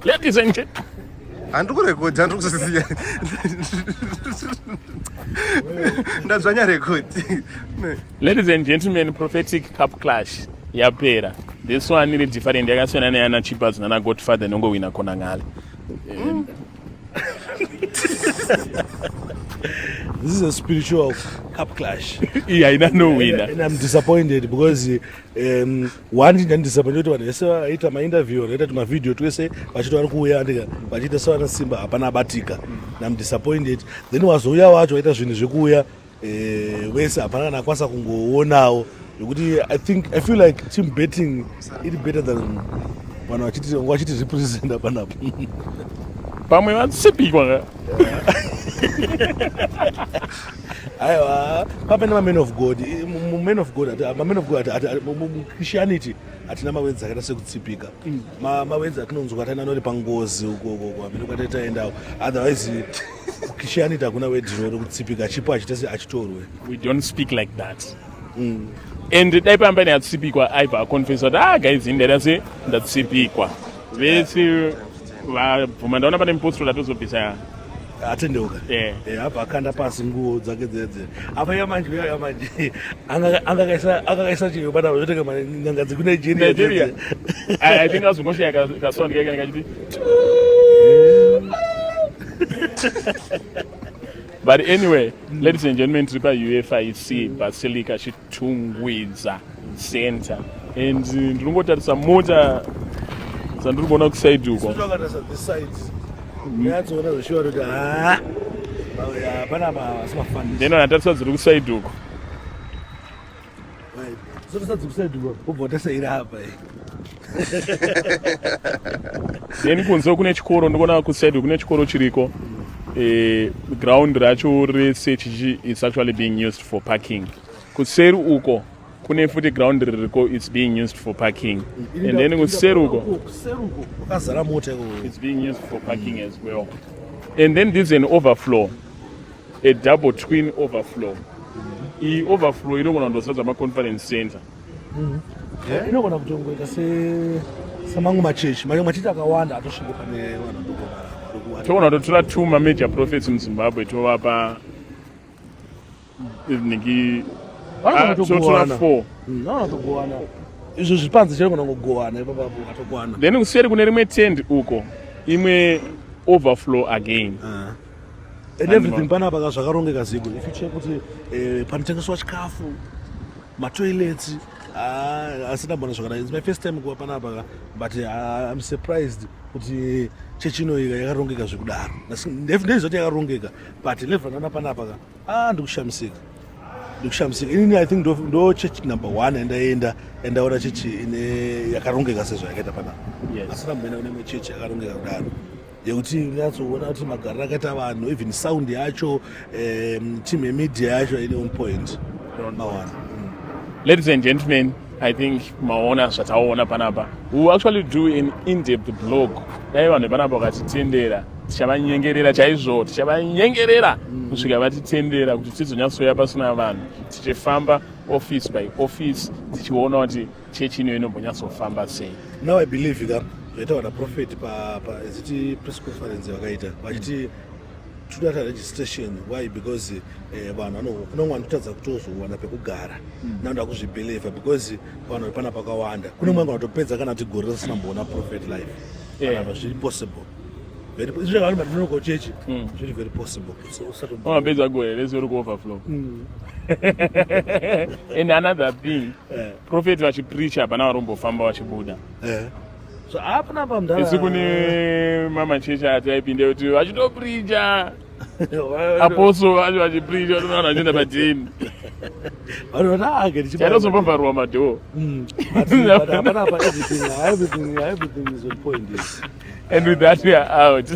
Ladies and gentlemen. Handiri kurekodha, handiri kusiya. Ndadzvanya rekodi. Ladies and gentlemen, prophetic cup clash yapera. This one iri different yakasiyana neyana Chipas nana Godfather inongowina kona ngale. This is a spiritual cup clash. Iya haina no winner. And I'm disappointed because one thing ndandisappointed kuti vanhu vese vaita mainterview vakaita tumavideo twese vachiti vari kuuya andika vachiita sevana simba hapana abatika. And I'm disappointed. Then wazouya wacho vaita zvinhu zvekuuya eh, wese hapana kana akwanisa kungoonawo zvekuti I think I feel like team betting iri better than vanhu vachiti vanga vachiti representa panapa. Pamwe vatsipikwa ka. Aiwa, pape nemaman of God, man of God, man of God, muChristianity hatina mawenzi akaita sekutsipika. Mawenzi atinonzwa ataenda anori pangozi uko uko uko amene kwataita endawo. Otherwise kuChristianity hakuna wedhi rekutsipika, chipo achiita se achitorwe. We don't speak like that. And dai pamba neatsipikwa aibva aconfessa kuti ah guys ndaita se ndatsipikwa. Vese vabvuma ndaona pane mupostori atozobvisa atendeuka. Eh. Abva akanda pasi nguo dzake dzedze. Apa yamanje uya yamanje angakaisa chiyo pana zvoteka n'anga dzekuNigeria. Nigeria. I think azongoshaya kasound kake kachiti. But anyway, ladies and gentlemen, tiri paUFIC Basilica Chitungwiza Center. And ndiri kungotarisa mota dzandiri kuona kuside uko. Takatarisa this side. Nyatsoona zveshuwa kuti ha hapana asi mafanisi. Then vanatarisa dziri kuside uko. Zotarisa dziri kuside uko wobva watarisa iri apa iyi. Then kunze kune chikoro, ndikuona kuside kune chikoro chiriko. Ground racho rese chichi is actually being used for parking. Kuseri uko kune futi ground ririko, it's being used for parking. And then kuseri uko kuseri uko kwakazara mota ikoko. It's being used for parking as well. And then there's an overflow, a double twin overflow. Iyi overflow inogona kundozadza maconference center. Inogona kutongoita semamwe machechi, mamwe machechi akawanda atosvika pane vanhu vari Togona kutotora two mamajor prophets muZimbabwe tovapa niki Vanogona totora kutogowana. four. Vanogona kutogowana izvo zvipanze chaigona kungogowana ipapapo atokwana. Then kuseri kune rimwe tent uko imwe overflow again. And everything panapa ka zvakarongeka zigo. If you check kuti panotengeswa chikafu, matoilets, asina mbona zvakanaka. It's my first time kuva panapa ka, but I'm surprised kuti chechi ino yakarongeka zvekudaro. Ndezvoti yakarongeka, but level ndana panapa ka, ndikushamisika. Ndikushamisika. Inini I think ndo church number 1 yandaenda yandaona chechi ine yakarongeka sezvo yakaita panapa. Asina mbona kune imwe chechi yakarongeka kudaro. Yekuti unyatsoona kuti magariro akaita vanhu, even sound yacho, team yemedia yacho ine on point. Mawana. Ladies and gentlemen, I think maona zvataona panapa. We will actually do an in-depth blog. Dai vanhu vepanapa vakatitendera, tichavanyengerera chaizvo, tichavanyengerera kusvika vatitendera kuti tizonyatsoya pasina vanhu, tichifamba office by office, tichiona kuti chechi ino inombonyatsofamba sei. Now I believe ka zvaita vana prophet pa iziti press conference vakaita vachiti toda registration. Why? Because vanhu kuna vamwe vanotadza kutozowana pekugara. Now ndakuzvibelieve because vanhu vari panapa vakawanda. Kune mumwe anotopedza kana kuti gore risina kumboona prophet life. Panapa zviri possible. Very izvo vanhu vanonoko chechi zviri very possible. So usatombo- Unopedza gore rese uri kuoverflow. And another thing, prophet vachipreacha hapana varombofamba vachibuda. So hapana pamudhara. Isu kune mamachechi ati aipinda kuti vachitopreacha, apostle vacho vachipreacha, vanhu vachienda padheni. Vanhu vati, "Ah, ke ndichiba-" Chaitozombovharwa madhoo. But hapana apa everything is on point. And with that we are out.